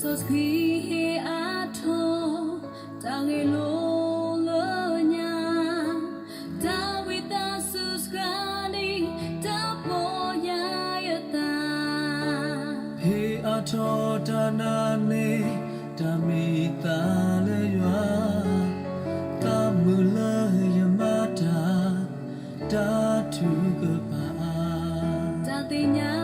စီဆှံဟ့ၣ်အါထီၣ် တၢ်ဂ့ၢ်လိၤလၢညါ, တၢ်ဝံသးစူၤစှၤန့ၣ် တၢ်ပီၢ်ယၤယသး, ဟ့ၣ်အါထီၣ်တၢ်နာ်န့ၢ် တၢ်မံသးလၢယွၤ, သးမုာ်လၢယမၤတၢ် တၢ်ထုကဖၣ်အါ, တၢ်သ့ၣ်ညါ